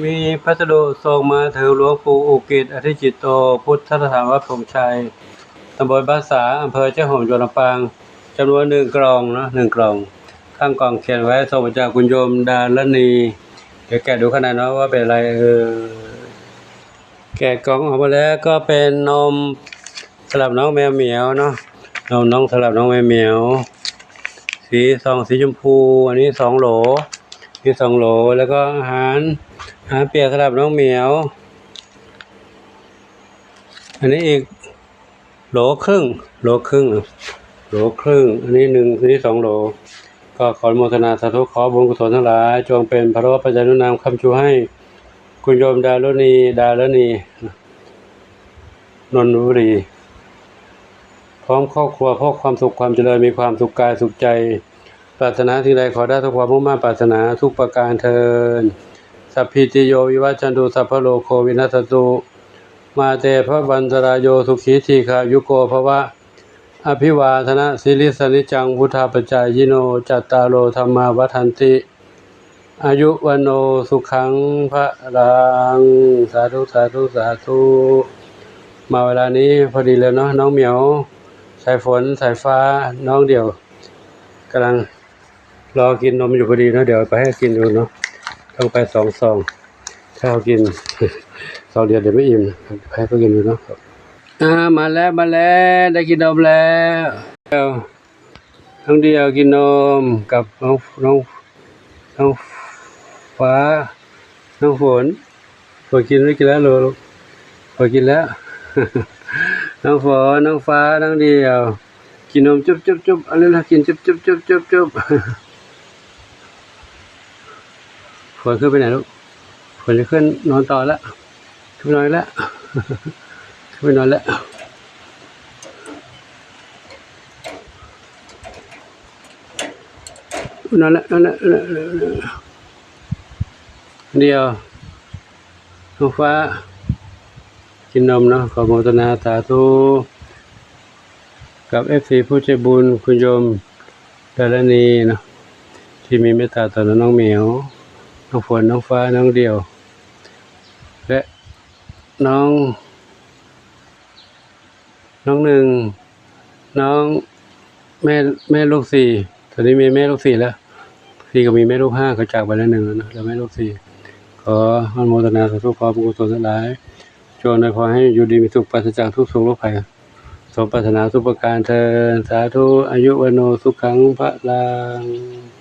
ມີພັດສະດຸສົ່ງມາເຖິງຫຼວງປູ່ອຸກິດ ອະທິຈິດໂຕ ພຸດທະສະຖານວັດຜົງໄຊ ຕຳບົນບ້ານສາ ອຳເພີແຈ້ງຫົງ ຈັງຫວັດລຳປາງ ຈຳນວນໜຶ່ງກ່ອງເນາະ ໜຶ່ງກ່ອງ. ຂ້າງກ່ອງຂຽນໄວ້ ສົ່ງມາຈາກຄຸນໂຍມດາລະນີ. ດຽວແກະດູຂ້າງໃນເນາະ ວ່າເປັນອະໄລເອີຍ. ແກະກ່ອງອອກມາແລ້ວກໍເປັນນົມສຳລັບນ້ອງແມວໝຽວເນາະ ນົມນ້ອງ ສຳລັບນ້ອງແມວໝຽວ ສີ ຊອງສີຊົມພູ. ອັນນີ້ສອງໂຫຼ ມີສອງໂຫຼ. ແລ້ວກໍອາຫານ ອາຫານປ່ຽກສຳລັບນ້ອງໝຽວ. ອັນນີ້ອີກໂຫຼຄຶ່ງ ໂຫຼຄຶ່ງ ໂຫຼຄຶ່ງ. ອັນນີ້ໜຶ່ງ ອັນນີ້ສອງໂຫຼ. ກໍຂໍອະນຸໂມທະນາສາທຸ ຂໍບຸນກຸສົນທັງຫຼາຍ ຈົ່ງເປັນພະໂລປັດໄຈນຸນຳຄ້ຳຊູໃຫ້ຄຸນໂຍມດາຣະນີ ດາຣະນີ ນົນທະບູລີ ພ້ອມຄອບຄົວ ພົບຄວາມສຸກຄວາມຈະເລີນ ມີຄວາມສຸກກາຍສຸກໃຈ ປາດຖະໜາສິ່ງໃດຂໍໄດ້ສົມຄວາມມຸ່ງມາດປາດຖະໜາທຸກປະການເທີ້ນ. ສັບພີຕິໂຍ ວິວັດຊັນຕຸ ສັບພະໂລໂຄ ວິນັດສັນຕຸ ມາເຕພະວັນຕະລາຍໂຍ ສຸຂີ ທີຄາຍຸໂກ ພະວະ. ອະພິວາທະນະສີລິສະ ນິຈຈັງ ວຸດທາປະຈາຍິໂນ ຈັດຕາໂລ ທຳມາ ວັດທັນຕິ ອາຍຸ ວັນໂນ ສຸຂັງ ພະລັງ. ສາທຸ ສາທຸ ສາທຸ. ມາເວລານີ້ພໍດີເລີຍເນາະ ນ້ອງໝຽວ ສາຍຝົນ ສາຍຟ້າ ນ້ອງດຽວ ກຳລັງລໍກິນນົມຢູ່ພໍດີເນາະ. ດຽວໄປໃຫ້ກິນຢູ່ເນາະ ຕ້ອງໄປສອງຊອງ. ຖ້າເຮົາກິນສອງດຽວ ດຽວບໍ່ອີ່ມ ໃຫ້ເຂົາກິນຢູ່ເນາະ. ອ່າ ມາແລ້ວ ມາແລ້ວ ໄດ້ກິນນົມແລ້ວ. ນ້ອງດຽວກິນນົມກັບນ້ອງ ນ້ອງ ນ້ອງຟ້າ ນ້ອງຝົນ. ເພິ່ນກິນ ໄດ້ກິນແລ້ວລູກ ເພິ່ນກິນແລ້ວ. ນ້ອງຝົນ ນ້ອງຟ້າ ນ້ອງດຽວ ກິນນົມຈຸບໆໆ. ເອົາເລີຍ ກິນຈຸບໆໆໆ. ຝົນຂຶ້ນໄປໄຫນລູກ? ຝົນຈະຂຶ້ນນອນຕໍ່ແລ້ວ ຂຶ້ນນອນແລ້ວ ຂຶ້ນໄປນອນແລ້ວ. ນອນແລ້ວ ນອນແລ້ວ ດຽວ ນ້ອງຟ້າ ກິນນົມເນາະ. ຂໍໂມທະນາສາທຸກັບເອັຟຊີຜູ້ໃຈບຸນ ຄຸນໂຍມດາລະນີເນາະ ທີ່ມີເມດຕາຕໍ່ນ້ອງໝຽວ ນ້ອງຝົນ ນ້ອງຟ້າ ນ້ອງດຽວ ແລະ ນ້ອງ ນ້ອງໜຶ່ງ ນ້ອງແມ່ ແມ່ລູກສີ່. ຕອນນີ້ມີແມ່ລູກສີ່ແລ້ວ ສີ່ກໍມີແມ່ລູກຫ້າ ເຂົາຈາກໄປແລ້ວໜຶ່ງແລ້ວເນາະ ແລ້ວແມ່ລູກສີ່. ຂໍອະນຸໂມທະນາສາທຸ ຂໍບຸນກຸສົນທັງຫຼາຍ ຈົ່ງອຳນວຍພອນໃຫ້ຢູ່ດີມີສຸກ ປາສະຈາກທຸກໂສກໂລກໄພ ສົມປາດຖະໜາທຸກປະການເທີ້ນ ສາທຸ. ອາຍຸ ວັນໂນ ສຸຂັງ ພະລັງ.